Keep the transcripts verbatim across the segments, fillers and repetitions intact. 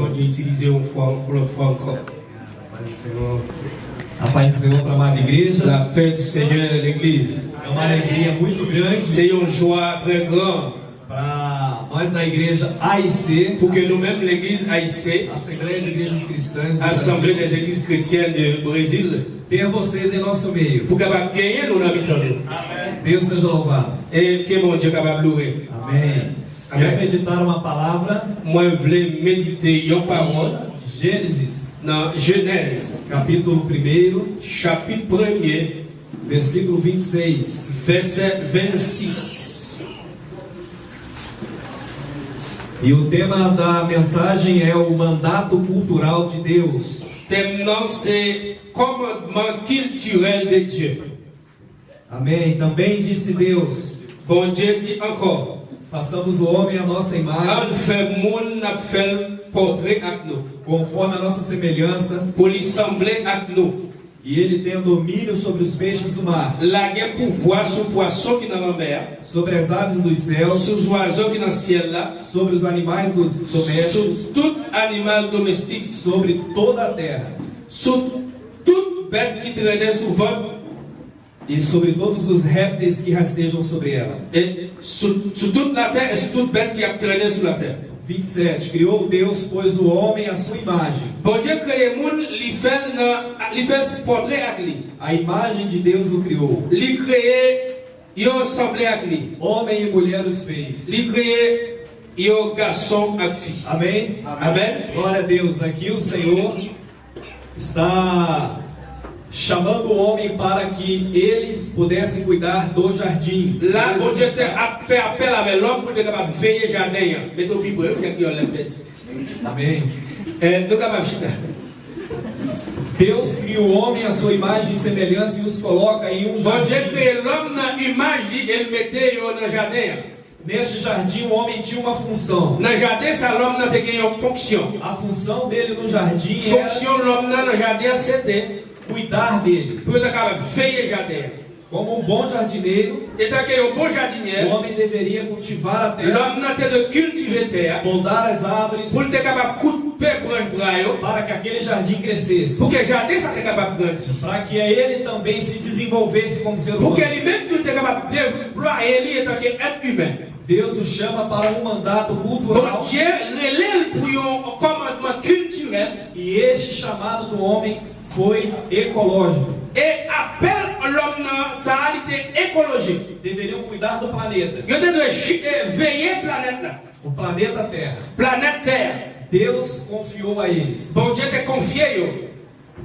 Bondye itilize yon fwa, yon lòt fwa ankò. A paz do Senhor para a amada igreja. La paix du Seigneur, l'église. É uma alegria muito grande Se yon jwa trè gran para nós da igreja A I C, pou ke nou menm, legliz A I C, Assembleia de Igrejas Cristãs do Assemblée Brasil, des Églises Chrétiennes de Brésil, ter vocês em nosso meio. Pou kapab genyen nou nan mitan nou. Deus seja louvado. E ke Bondye kapab louwe. Amém. Amém. Quero meditar uma palavra, Mwen vle medite yon pawòl Gênesis, nan Jenèz, capítulo primeiro, chapit premye, versículo vinte e seis. Vèsè vennsis. E o tema da mensagem é o mandato cultural de Deus. Tèm nan se kòmandman kiltirèl de Dye. Amém. Também disse Deus: Bondye di ankò, Façamos o homem à nossa imagem, ann fè moun n ap fè l pòtre ak nou, conforme a nossa semelhança, pou li sanble ak nou. E ele tenha domínio sobre os peixes do mar, L a gen pouvwa sou pwason ki nan lanmè a, sobre as aves dos céus, sou zwazo ki nan syèl la, sobre os animais dos sou domésticos, tout animal domestik, sobre toda a terra, sou tout bèt ki trennen sou vant, e sobre todos os répteis que rastejam sobre ela. E sou, sou tout latè, e sou tout bèt ki ap trennen sou latè. Vinte e sete. Criou Deus, pois, o homem à sua imagem. Bondye kreye moun, li fè l nan, li fè l pòtre ak li. A imagem de Deus o criou. Li kreye yo sanble ak li. Homem e mulher os fez. Li kreye yo gason ak fi. Amém? Amèn. Glória a Deus. Aqui o Senhor está chamando o homem para que ele pudesse cuidar do jardim. La, Bondye te ap fè apèl avè lòm pou l te kapab veye jaden an. Mete w pi pre, wi, kèk yon lèt pèdi. Amém. Eh, nou kapab chita. Deus cria o homem à sua imagem e semelhança e os coloca em um Bondye jardim. Kreye lòm nan imaj li e l mete yo nan jaden an. Neste jardim, o homem tinha uma função. Nan jaden sa, lòm nan te gen yon fonksyon. A função dele no jardim era Fonksyon lòm nan nan jaden an se te cuidar dele. Pou yo ta kapab veye jaden an. Como um bom jardineiro, Etanke yon bon o jadinyè, homem deveria cultivar a terra, lòm nan te dwe kiltive tè a, podar as árvores, pou l te kapab koupe branch bwa yo, para que aquele jardim crescesse, pou ke jaden sa te kapab grandi, para que ele também se desenvolvesse como ser pou ke humano. Li menm tou te kapab deplwaye li etanke èt imen. Deus o chama para um mandato cultural Bondye rele l pou yon kòmandman kiltirèl, e este chamado do homem foi ecológico. E apèl lòm nan sa a, li te ekolojik. Deveriam cuidar do planeta. Yo te dwe ji- eh, veye planèt la. O planeta Terra. Planèt tè a. Deus confiou a eles. Bondye te konfye yo.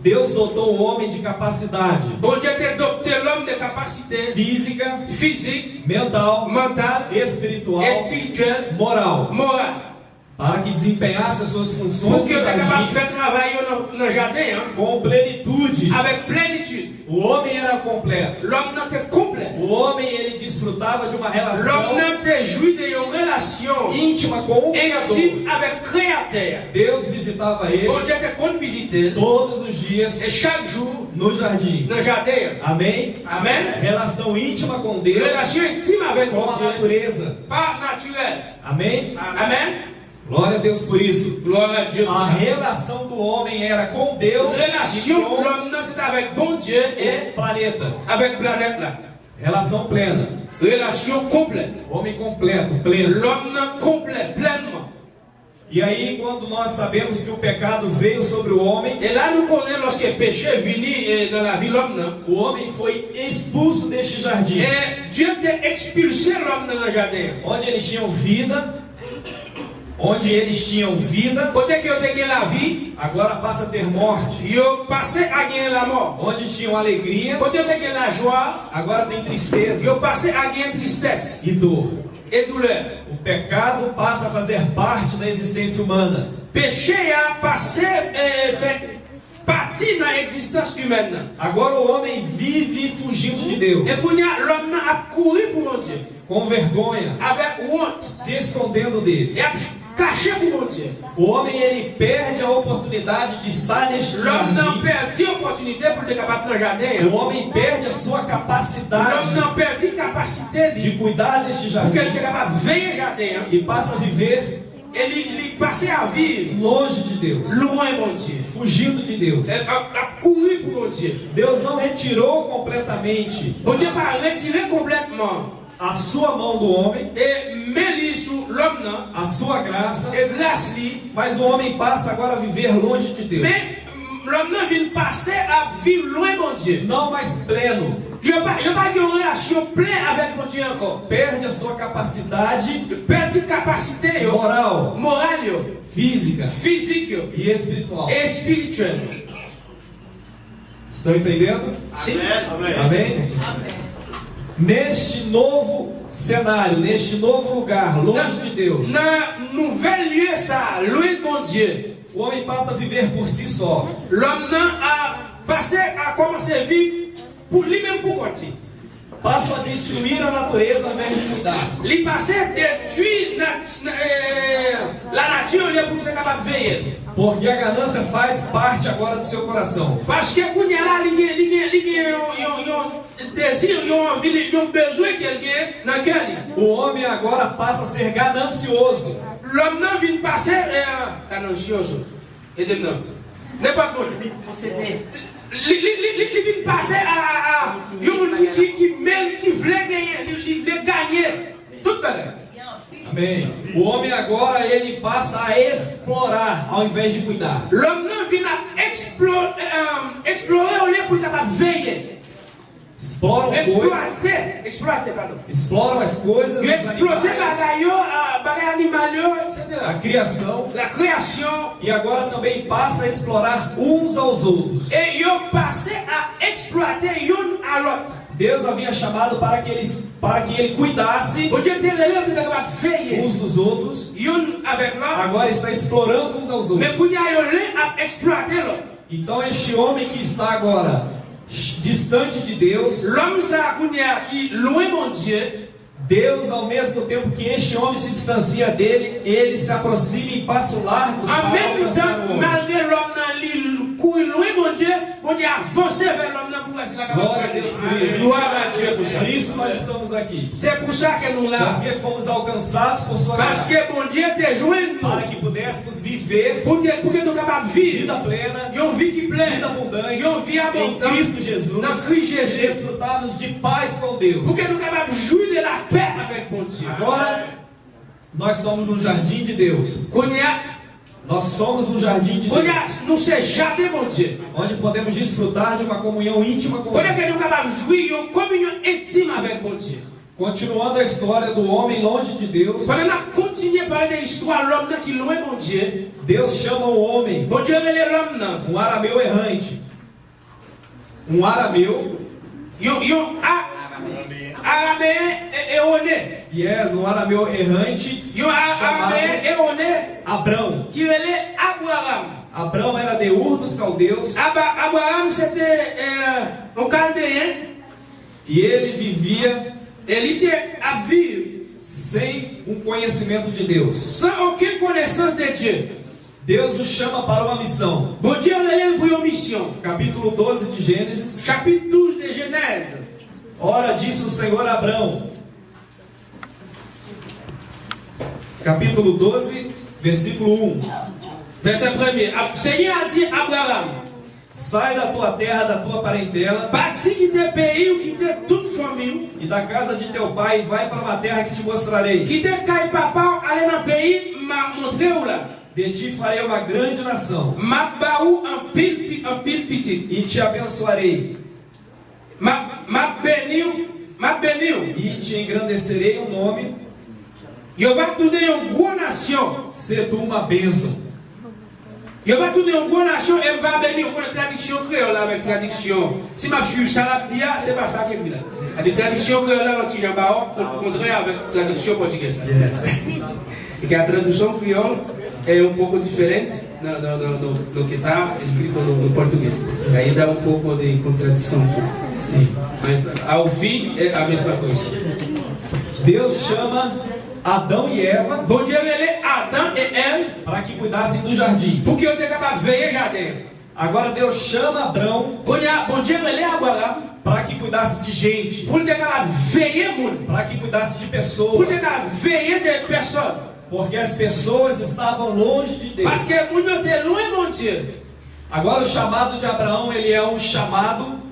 Deus dotou o homem de capacidade Bondye te dote lòm de kapasite física, fizik, mental, mantal, espiritual, espirityèl, moral, moral, para que desempenhasse as suas funções pou no ke yo te kapab jardim fè travay yo nan, nan jaden an com plenitude. Avèk plenitid. O homem era completo. Lòm nan te konplè. O homem, ele desfrutava de uma Lòm relação nan te jwi de yon relasyon íntima com o Criador. Entim avèk Kreyatè a. Deus visitava ele Bondye te konn vizite l todos os dias e chak jou no jardim. Nan jaden an. Amém? Amèn. Relação íntima com Deus, Relasyon entim avèk com a Bondye, natureza. Pa natirèl. Amém? Amèn. Glória a Deus por isso. Glwa a Dye pou A sa. Relação do homem era com Deus Relasyon e com lòm nan se te avèk Bondye e o planeta. Avèk planèt la. Relação plena. Relasyon konplè. Homem completo, pleno. Lòm nan konplè, plènman. E aí, quando nós sabemos que o pecado veio sobre o homem, E la nou konnen lòske peche vini eh, nan lavi lòm nan, o homem foi expulso deste jardim. E Dye te ekspilse lòm nan nan jaden an. Onde eles tinham vida, onde eles tinham vida, Kote ke yo te gen lavi, agora passa a ter morte. Yo pase a gen lanmò. Onde tinham alegria, Kote yo te gen lajwa, agora tem tristeza Yo pase a gen tristès e dor. E doulè. O pecado passa a fazer parte da existência humana. Peche a pase e, e fè pati nan egzistans imèn nan. Agora o homem vive fugindo de Deus, E kounye a, lòm nan ap kouri pou Bondye. Com vergonha, Avèk wont. Se escondendo dele. E ap kache pou Bondye. O homem, ele perde a oportunidade de estar neste Lòm nan jardim. Pèdi opòtinite pou l te kapab nan jaden an. O homem perde a sua Lòm capacidade nan pèdi kapasite de li cuidar deste pou ke l jardim te kapab veye jaden an. E passa a viver E li, li pase a viv longe de Deus, lwen Bondye, fugindo de Deus. L ap, ap kouri pou Bondye. Deus não retirou completamente Bondye pa retire konplètman a sua mão do homem, e men li sou lòm nan, a sua graça, e gras li, mas o homem passa agora a viver longe de Deus. Men lòm nan vin pase ap viv lwen Bondye. Não mais pleno. Yo pa, yo pa gen yon relasyon plen avèk Bondye ankò. Perde a sua capacidade, pèdi kapasite yo, moral, moral yo, física, fizik yo, e espiritual, e espirityèl. Estão entendendo? Sim. Amém. Amém? Neste novo cenário, neste novo lugar, longe de Deus, nan nouvèl lye sa, lwen Bondye, o homem passa a viver por si só. Lòm nan a pase a kòmanse viv pou li menm pou kont li. Passa a destruir a natureza ao invés de cuidar. Li pase detwi nat, eh, lanati olye pou li te kapab veye. Porque a ganância faz parte agora do seu coração. Paske kounye a la li gen, li gen, li gen yon, yon, yon dezi, yon anvi, li, yon bezwen ke l gen nan kè li. O homem agora passa a ser ganancioso. Lòm nan vin pase, eh, ganancioso. Ede m non. Nenpòt moun. Li, li, li, li, li vin pase a, a, a yon moun ki, ki, ki meri, ki vle genyen, li, li vle ganye tout bagay. Amém. O homem agora ele passa a explorar ao invés de cuidar. Lòm nan vin ap eksplo, eh, eksplore olye pou l kapab veye. Exploram coisas. Eksplwate, eksplwate, padon. Exploram as coisas, yo os eksplote animais, bagay yo, ah, bagay animal yo, et cetera. A criação. La création. E agora também passa a explorar uns aos outros. E yo pase a eksplwate youn a lòt. Deus havia chamado para que eles, para que ele cuidasse, Bondye te rele yo pou te kapab veye, uns dos outros, youn avèk lòt. Agora está explorando uns aos outros. Men kounye a yo len ap eksplwate lòt. Então, este homem que está agora distante de Deus, lòm sa a kounye a ki lwen Bondye, Deus, ao mesmo tempo que este homem se distancia dele, ele se aproxima em passo largo para alcançar o homem. An menm tan, malgre lòm nan li kouri lwen Bondye, Bondye avanse vè lòm nan pou wè si l a kapab. Glória a Deus por isso. Glwa a Dye pou sa. Por isso nós estamos aqui. Se pou sa ke nou la. Porque fomos alcançados por sua graça. Paske Bondye te jwenn nou. Para que pudéssemos viver, pou ke, pou ke nou kapab viv, vida plena, yon vi ki plen, vida abundante, yon vi abondan, em Cristo Jesus, nan Kris Jezi, e desfrutarmos de paz com Deus. Pou ke nou kapab jwi de lapè avèk Bondye. Agora, nós somos um jardim de Deus. Kounye a, nós somos um jardim de Deus. Kounye a, nou se jaden Bondye. Onde podemos desfrutar de uma comunhão íntima com Deus. Kote ke nou kapab jwi yon kominyon entim avèk Bondye. Continuando a história do homem longe de Deus, pandan n ap kontinye pale de istwa lòm nan ki lwen Bondye, Deus chama o homem, Bondye rele lòm nan, um arameu errante. Um arameu. Yon, yon a, arameyen e, ewone. Yes, um arameu errante. Yon a, arameyen ewone. Abrão. Ki rele Abraram. Abrão era de Ur dos Caldeus. Aba, Abraram se te, eh, yon Kaldeyen. E ele vivia, e li te ap viv, sem um conhecimento de Deus, san okenn konesans de Dye. Deus o chama para uma missão. Bondye rele l pou yon misyon. Capítulo doze de Gênesis. Chapit douz de Jenèz. Ora disse o Senhor a Abrão. Capítulo doze, versículo um. Vèsè premye. Ap, Senyè a di Abraram, sai da tua terra, da tua parentela, pati kite peyi w, kite tout fanmi w, e da casa de teu pai, e vai para uma terra que te mostrarei, kite kay papa w, ale nan peyi m a montre w la. De ti farei uma grande nação, m ap ba ou anpil, anpil pitit, e te abençoarei, m ap, m ap beni w, m ap beni w, e te engrandecerei o nome, yo va tounen yon gwo nasyon, se tu uma bênção, yo va tounen yon gwo nasyon e m va beni w. Konnen tradiksyon kreyòl la avèk tradiksyon, si m ap swiv sa l ap di a, se pa sa k ekri la. Tradiksyon kreyòl la yon ti jan bawòk, kontrè avèk tradiksyon pòtigèz la. E ke a tradução crioulo é um pouco diferente do, do, do, do, do que está escrito no, no português. Ainda há um pouco de contradição. Sim. Mas ao fim, é a mesma coisa. Deus chama Adão e Eva, Bondye rele Adan e Èv, para que cuidassem do jardim, pou ke yo te kapab veye jaden. Agora Deus chama Abraão, kounye a, Bondye rele Abraram, para que cuidasse de gente, pou l te kapab veye moun, para que cuidasse de pessoas, pou l te kapab veye de pèsòn. Porque as pessoas estavam longe de Deus. Paske moun yo te lwen Bondye. Agora, o chamado de Abraão, ele é um chamado.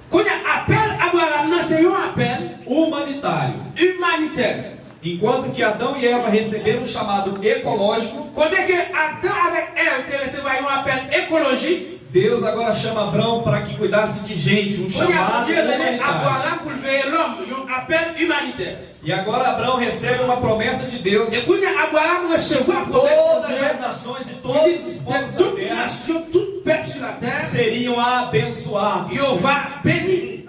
Kounye a, apèl Abraram nan se yon apèl humanitário, imanitè. Enquanto que Adão e Eva receberam um chamado ecológico, kote ke Adan avèk Èv te resevwa yon apèl ekolojik, Deus agora chama Abraão para que cuidasse de gente, um chamado humanitário. Kounye a, Bondye rele Abraram pou l veye lòm, yon apèl imanitè. E agora Abraão recebe uma promessa de Deus. E kounye a, Abraram resevwa pwomès Bondye. Todas as nações e todos os povos da terra seriam abençoados. Tout nasyon, tout pèp sou latè, yo va beni.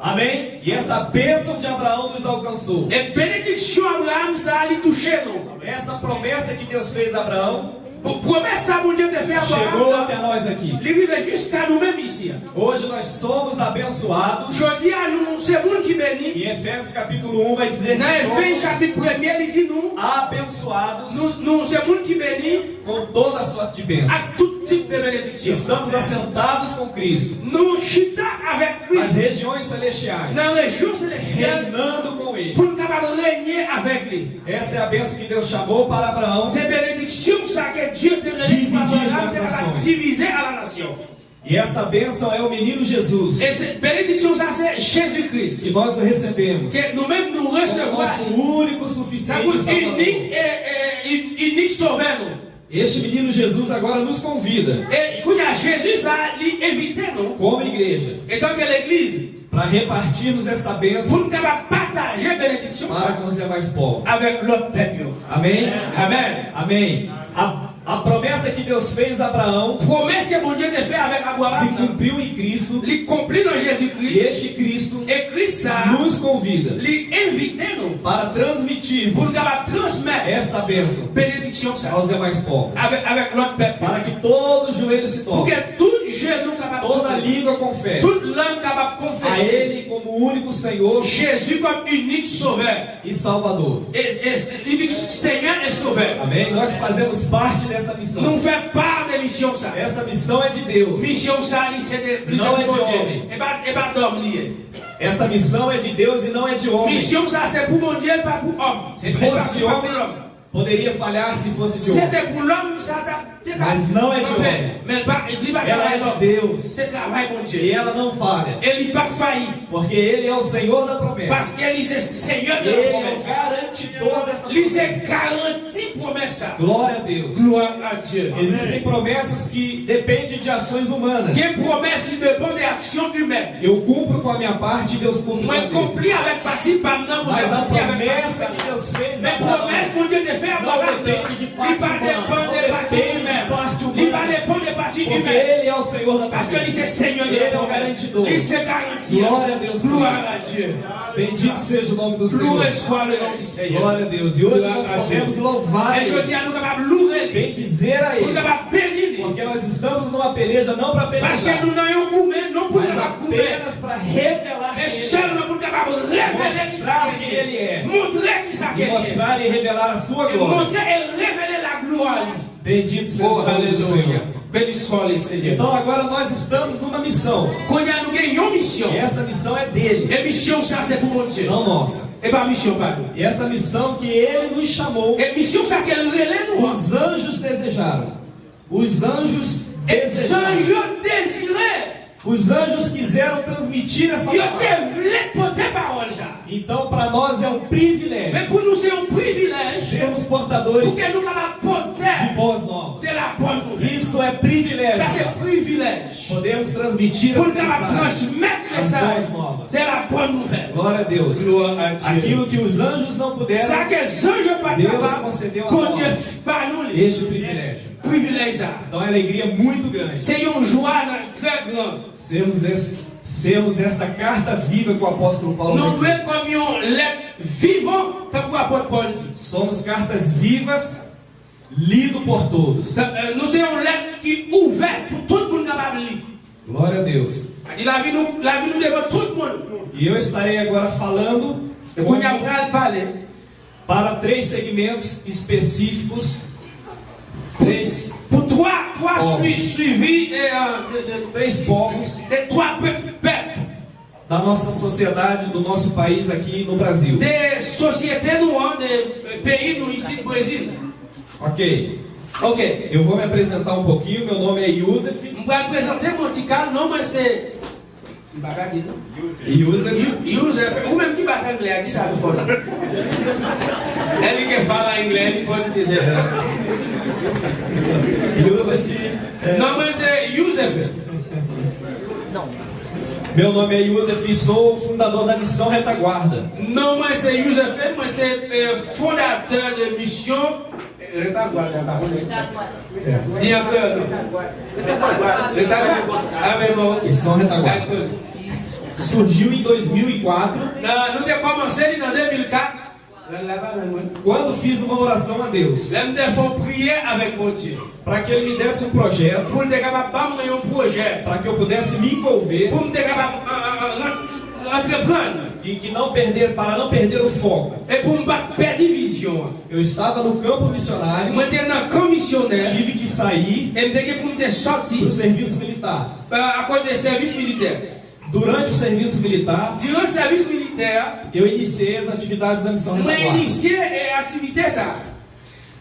Amém? E essa bênção de Abraão nos alcançou. E benediksyon Abraram sa a li touche nou. Essa promessa que Deus fez a Abraão, pwomès sa Bondye te fè Abraram, chegou até nós aqui. Li rive jiska nou menm isi a. Hoje nós somos abençoados. Jodi a nou se moun ki beni. Em Efésios capítulo um vai dizer que somos abençoados. Nan Efèz chapit premye li di nou nou, nou se moun ki beni. Com toda a sorte de bênção. Ak tout tip de benediksyon. Estamos assentados com Cristo. Nou chita avèk Kris. Nas regiões celestiais. Nan rejyon selestyal. Reinando com Ele. Pou n kapab renye avèk li. Esta é a bênção que Deus chamou para Abraão. Se benediksyon sa ke Dye te rele pou Abraram te kapab divize a la nasyon. E esta bênção é o menino Jesus. E se benediksyon sa se Jezi Kris. Que nós o recebemos. Ke nou menm nou resevwa. Como nosso único, suficiente Salvador. Tankou inik e, e, e, inik sovè nou. Este menino Jesus agora nos convida. E kounye a Jezi sa li envite nou. Como igreja. Etanke legliz. Para repartirmos esta bênção. Pou n kapab pataje benediksyon sa. Para com os demais povos. Avèk lòt pèp yo. Amém? Amèn. Amém. A, a promessa que Deus fez a Abraão. Pwomès ke Bondye te fè avèk Abraram nan. Se cumpriu em Cristo. Li konpli nan Jezi Kris. E este Cristo. E Kris sa. Nos convida. Li envite nou. Para transmitirmos. Pou n kapab transmèt. Esta bênção. Benediksyon sa. Aos demais povos. Avèk, avèk lòt pèp. Para que todo joelho se dobre. Pou ke tout jenou kapab. Toda língua confesse. Tout lang kapab konfese. A Ele como único Senhor. Jezi kòm inik sovè. E Salvador. E, e, inik Senyè e sovè. Amém? Nós fazemos parte dessa missão. Nou fè pa de misyon sa. Esta missão é de Deus. Misyon sa li se de, li se pou Bondye. Não é de homem. E pa, e pa dòm li ye. Esta missão é de Deus e não é de homem. Misyon sa se pou Bondye, pa pou òm. Se, e pa, e pa pou lòm. Se fosse de homem, poderia falhar se fosse de homem. Se te pou lòm, sa ta te ka kanpe. Mas não é de homem. Men pa, li pa travay lòm. Ela é de Deus. Se travay Bondye. E ela não falha. E li pa fayi. Porque Ele é o Senhor da promessa. Paske li se Senyè de la pwomès. Ele é o garantidor desta promessa. Li se garanti pwomès sa. Glória a Deus. Glwa a Dye. Existem promessas que dependem de ações humanas. Gen pwomès ki depann de aksyon imèn. Eu cumpro com a minha parte, Deus cumpre com a dele. Mwen konpli avèk pati pa m nan, Bondye konpli avèk pati pa l. Mas a promessa que Deus fez a Abraão não depende de parte humana. Men pwomès Bondye te fè Abraram nan, li pa depann de pati imèn. Não depende de parte humana. Li pa depann de pati imèn. Porque Ele é o Senhor da promessa. Paske li se Senyè de la pwomès. Ele é o garantidor. Li se garanti a. Glória a Deus por isso. Glwa a Dye. Bendito seja o nome do Senhor. Loué soit le nom du Seigneur. Glória a Deus. E jodi a nou kapab louwe li. Glória a Deus. E jodi a nou kapab louwe li. Bendizer a Ele. Pou nou kapab beni li. Porque nós estamos numa peleja não para pelejar. Paske nou nan yon goumen, non pou nou kapab goumen. Mas apenas para revelar quem Ele é. Men sèlman pou nou kapab revele ki sa ke li ye. Mostrar quem Ele é. Montre ki sa ke li ye. E mostrar e revelar a sua glória. E montre e revele laglwa li. Bendito seja o nome do Senhor. Oh, aleluia. Beni swa le Senyè. Então agora nós estamos numa missão. Kounye a nou gen yon misyon. E esta missão é dele. E misyon sa se pou Bondye. Não nossa. E pa misyon pa nou. E esta missão que ele nos chamou, e misyon sa ke l rele nou an, os anjos desejaram. Os anjos desejaram. E zanj yo dezire. Os anjos quiseram transmitir esta palavra. Yo te vle pote pawòl sa. Então, para nós é um privilégio. Men pou nou se yon privilèj. Sermos portadores. Pou ke nou kapab pòtè de boas novas. De la bonne nouvelle. Isto é privilégio. Sa se privilèj. Podemos transmitir a mensagem, as boas novas. Pou n kapab transmèt mesaj de la bonne nouvelle. Glória a Deus. Glwa a Dye. Aquilo que os anjos não puderam, Deus concedeu a nós este privilégio. Sa ke zanj yo pa t kapab, Bondye ba nou li. Privilèj sa. Então, é alegria muito grande. Se yon jwa nan, trè gran. Sermos es-, sermos esta carta viva que o apóstolo Paulo vai dizer. Nou dwe kòm yon lèt vivan, tankou apot Pòl di. Somos cartas vivas, lido por todos. Sa, eh, nou se yon lèt ki ouvè pou tout moun kapab li. Glória a Deus. Sa di lavi nou, lavi nou devan tout moun. E eu estarei agora falando. E kounye a m pral pale. Para três segmentos específicos, três povos. Pou twa, twa sui-, suivi, eh, ah, de, de, três povos. De twa pèp, pèp. da nossa sociedade, do nosso país aqui no Brasil. De sosyete nou an, de peyi nou isit Brezil. Ok. Ok. Eu vou me apresentar um pouquinho. Meu nome é Yusef. M pral prezante m yon ti kal, non mwen se M pa ka di non. Yusef. Yu- Yusef, ou menm ki bat anglè a, di sa pi fò non. Ele que fala inglês, ele pode dizer. Yusef. Non mwen se Yusef. Meu nome é Yusef e sou o fundador da Missão Retaguarda. Non mwen se Yusef, mwen se eh, fondatè de misyon Retaguarda, pa konnen. Di an kreyòl non. Retaguarda. Ah, men bon, ok. Missão Retaguarda. Surgiu em dois mil e quatro. Nan, nou te kòmanse li nan de mil kat. Lang la pa lang mwen. Quando fiz uma oração a Deus. Lè m te fè yon priyè avèk Bondye. Para que ele me desse um projeto. Pou l te kapab ban mwen yon pwojè. Para que eu pudesse me envolver. Pou m te kapab an, an, an, ran- antreprann. E que não perder, para não perder o foco. E pou m pa pèdi vizyon an. Eu estava no campo missionário. Mwen te nan kan misyonè. Tive que sair. E m te gen pou m te sòti. Para o serviço militar. Akoz de sèvis militè. Durante o serviço militar, Diran sèvis militè a, eu iniciei as atividades da missão Retaguarda. Mwen inisye eh, aktivite sa.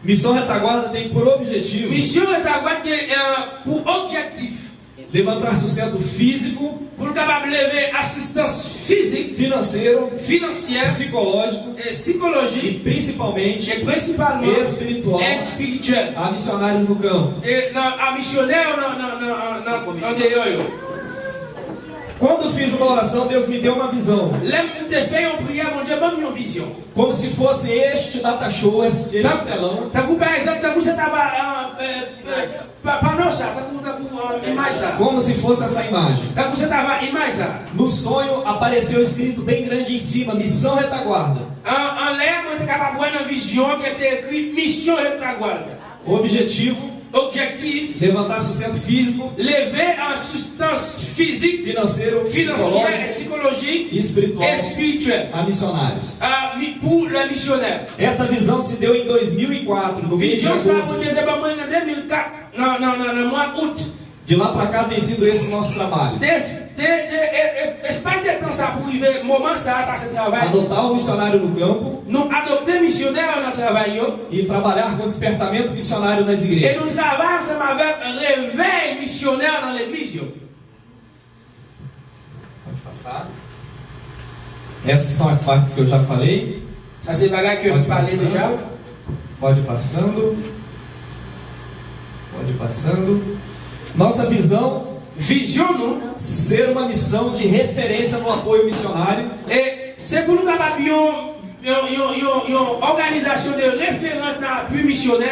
Missão Retaguarda tem por objetivo. Misyon Retaguarda gen eh, pou objektif. Levantar sustento físico. Pou l kapab leve asistans fizik, financeiro, finansyè, psicológico, e sikolojik, e principalmente, e prensipalman, espiritual, espirityèl, a missionários no campo. E nan, a misyonè yo nan, nan, nan, nan, nan deyò yo. Quando fiz uma oração, Deus me deu uma visão. Lè m te fè yon priyè, Bondye ban m yon vizyon. Como se fosse este data show, este, este telão. Tankou pa egzanp, tankou se ta va, ah, eh, eh, pa- pano sa, tankou, tankou ah, imaj sa. Como se fosse essa imagem. Tankou se ta va imaj sa. No sonho apareceu escrito bem grande em cima, Missão Retaguarda. An, anlè, mwen te kapab wè nan vizyon ke te ekri Misyon Retaguarda. Objetivo, objektif, levantar sustento físico, leve an asistans fizik, financeiro, finansyè, psicológico, sikolojik, espiritual, espirityèl, a missionários. Ah, mi- pou lè misyonè. Esta visão se deu em dois mil e quatro, no mês de agosto. Vizyon sa Bondye te ban mwen nan de mil kat, nan, nan, nan, nan mwa out. De lá para cá tem sido esse o nosso trabalho. De, de, e, e, espas de tan sa pou rive moman sa, sa se travay. Adotar o missionário no campo. Nou adopte misyonè yo nan travay yo. E trabalhar com o despertamento missionário nas igrejas. E nou travay ansanm avèk revèy misyonè nan legliz yo. Pode passar. Essas são as partes que eu já falei. Sa se bagay ke m pale deja. Pode passando. Pode passando. Nossa visão, vizyon nou, ser uma missão de referência no apoio missionário. E se pou nou kapab yon, yon, yon, yon, yon òganizasyon de referans nan apui misyonè.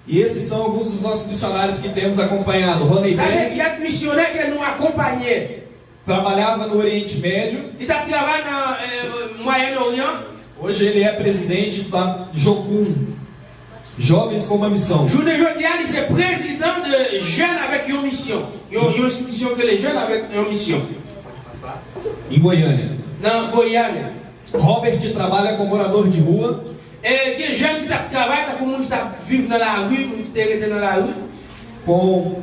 E esses são alguns dos nossos missionários que temos acompanhado. Rony Sa se Berg kèk misyonè ke nou akonpanye. Trabalhava no Oriente Médio. Li t ap travay nan eh, Mwayen Oryan. Hoje ele é presidente da Jocum, Jovens com uma Missão. Jounen jodi a, li se prezidan de Jèn avèk yon misyon. Yon, yon enstitisyon ke le Jèn avèk yon misyon. Em Goiânia. Nan Goyane. Robert trabalha com morador de rua. E gen jèn ki t ap travay tankou moun ki t ap viv nan lari, moun ki te rete nan lari. Com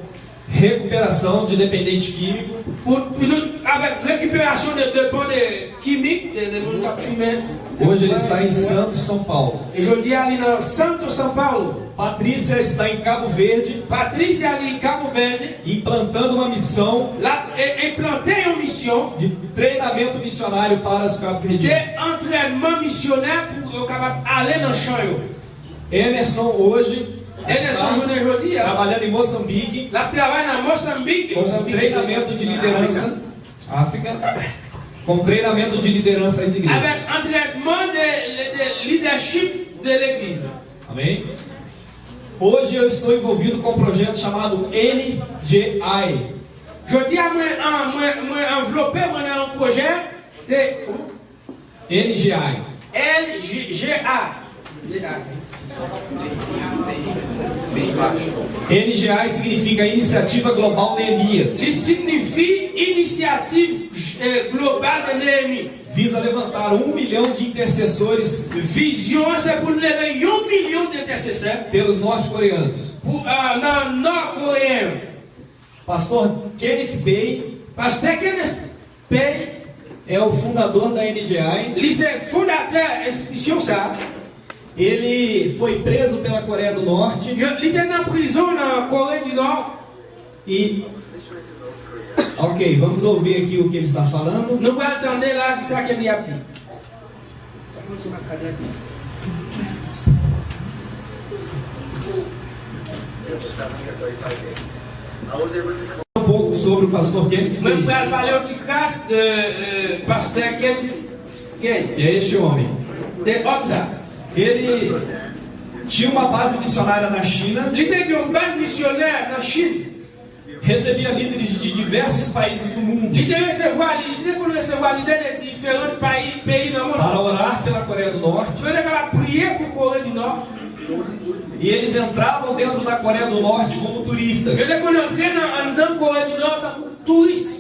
recuperação de dependente químico. Pou, pou nou, avèk rekiperasyon de depan de kimik, de, de moun k ap fimen. Hoje ele está em Santos, São Paulo. E jodi a li nan Santos, São Paulo. Patrícia está em Cabo Verde. Patrícia li Cabo Verde. Implantando uma missão. L ap e, enplante yon misyon. De treinamento missionário para os cabo-verdianos. De antrènman misyonè pou yo kapab ale nan chan yo. Emerson hoje Emerson está jounen jodi a. Trabalhando em Moçambique. L ap travay nan Mosanbik. Com Mosanbik, treinamento de liderança. África. Com treinamento de liderança às igrejas. Avèk antrènman de, de lidèchip de legliz. Amém? Hoje eu estou envolvido com um projeto chamado N G I. Jodi a mwen, an, mwen, mwen anvlope mwen nan yon pwojè de N G I. N G A. N G I significa Iniciativa Global Neemias. Li siyifi Inisyativ eh, Global de Neyemi. Visa levantar um milhão de intercessores. Vizyon an se pou n leve yon milyon de entèsesè. Pelos norte-coreanos. Pou, ah, nan Nò Koreyen. Pastor Kenneth Bey. Pastè Kenneth Bey. É o fundador da N D I. Li se fondatè enstitisyon sa. Ele foi preso pela Coreia do Norte. Yo, li te nan prizon nan Kore di Nò. E, ok, vamos ouvir aqui o que ele está falando. Nou pral tande la ki sa ke li ap di. Um pouco sobre o pastor Kenneth. Mwen pral pale yon ti kras de euh, pastè Kenneth Gay. Que é este homem. De òm sa. Ele tinha uma base missionária na China. Li te gen yon baz misyonè nan Chin. Recebia líderes de diversos países do mundo. Li te resevwa, li, li te konn resevwa lidè de diferan peyi, peyi nan mond. Para orar pela Coreia do Norte. Pou yo te kapab priye pou Kore di Nò. E eles entravam dentro da Coreia do Norte como turistas. Yo te konn antre nan anndan Kore di Nò tankou touris.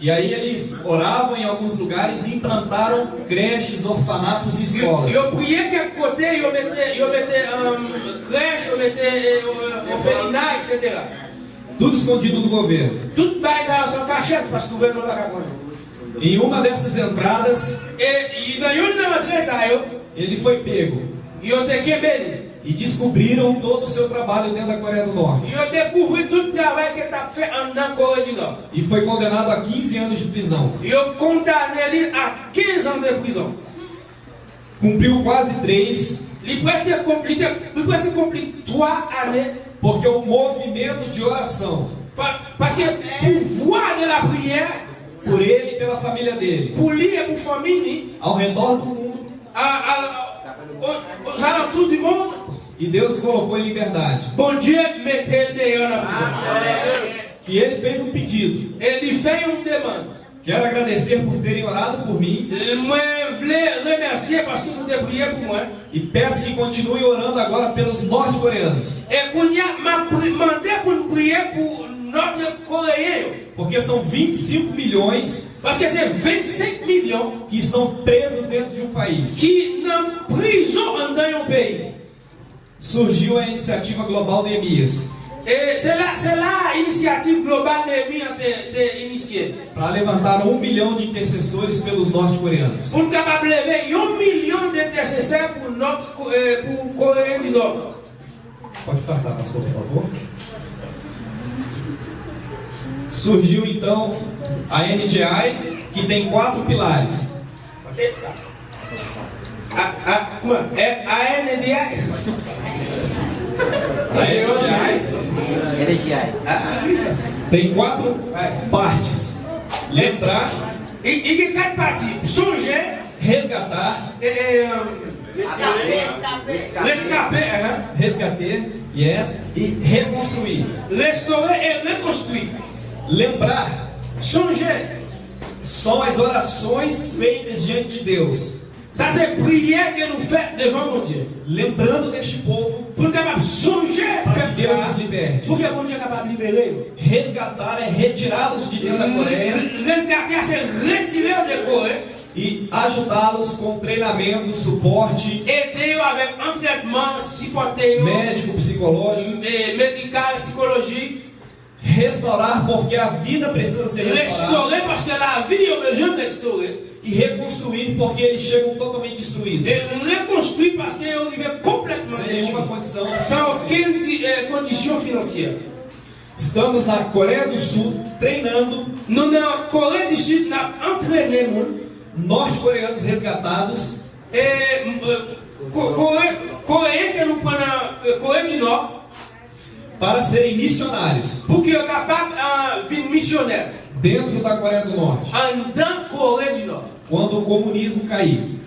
E aí eles oravam em alguns lugares e implantaram creches, orfanatos e escolas. Yo priye kèk kote, yo mete, yo mete um, krèch, yo mete eh, orfelina, et cetera. Tudo escondido do governo. Tout bagay sa yo se an kachèt paske gouvènman pa ka konnen. Em uma dessas entradas, E, e nan youn nan antre sa yo, ele foi pego. Yo te kenbe li. E descobriram todo o seu trabalho dentro da Coreia do Norte. Yo dekouvri tout travay ke t ap fè anndan Kore di Nò. E foi condenado a quinze anos de prisão. Yo kondane li a kenz an de prizon. Cumpriu quase três. Li prèske konpli, li te, li prèske konpli twa ane. Porque o movimento de oração. Pa, paske pouvwa de la priyè. Por ele e pela família dele. Pou li e pou fanmi li. Ao redor do mundo. A, a, o, ozalantou di mond. E Deus o colocou em liberdade. Bondye mete l deyò nan prizon. E ele fez um pedido. E li fè yon demann. Quero agradecer por terem orado por mim. Mwen vle remèsye paske nou te priye pou mwen. E peço que continuem orando agora pelos norte-coreanos. E kounye a, m ap pri- mande pou n priye pou nòt koreyen yo. Porque são vinte e cinco milhões Paske se vennsenk milyon que estão presos dentro de um país. Ki nan prizon anndan yon peyi. Surgiu a iniciativa global Neemias. E se la, se la inisyativ global Neyemi an te, te inisye. Para levantar um milhão de intercessores pelos norte-coreanos. Pou n kapab leve yon milyon de entèsesè pou nòt, eh, pou Koreyen di Nò. Pode passar, pastor, por favor. Surgiu então a N D I, que tem quatro pilares. A, a, kòman? É a N D I? A N D I. N D I. Tem quatro partes. Lembrar. E, e tem kat pati. Sonje. Resgatar. E, e, um, reskape. Reskape, aham. Resgatar, yes. E reconstruir. Restore e rekonstwi. Lembrar. Sonje. São as orações feitas diante de Deus. Sa se priyè ke nou fè devan Bondye. Lembrando deste povo, Pou n kapab sonje pèp sa, Deus os liberte. Pou ke Bondye kapab libere yo. Resgatar é retirá-los de dentro da Coreia. Resgate a se retire yo de Kore. E ajudá-los com treinamento, suporte. Ede yo avèk antrènman, sipòte yo. Médico, psicológico. Medikal, sikolojik. Restaurar, porque a vida precisa ser restaurada. Restore paske lavi yo bezwen restore. E reconstruir, porque eles chegam totalmente destruídos. E rekonstwi paske yo rive konplètman detwi. Sem nenhuma condição financeira. San okenn ti, eh, kondisyon finansyè. Estamos na Coreia do Sul treinando. Nou nan Kore di Sid, n ap antrene moun. Norte-coreanos resgatados. E, m, eh, ko, Kore, Koreyen ke nou pran nan, eh, Kore di Nò. Para serem missionários. Pou ke yo kapab, ah, vin misyonè. Dentro da Coreia do Norte. Anndan Kore di Nò. Quando o comunismo cair.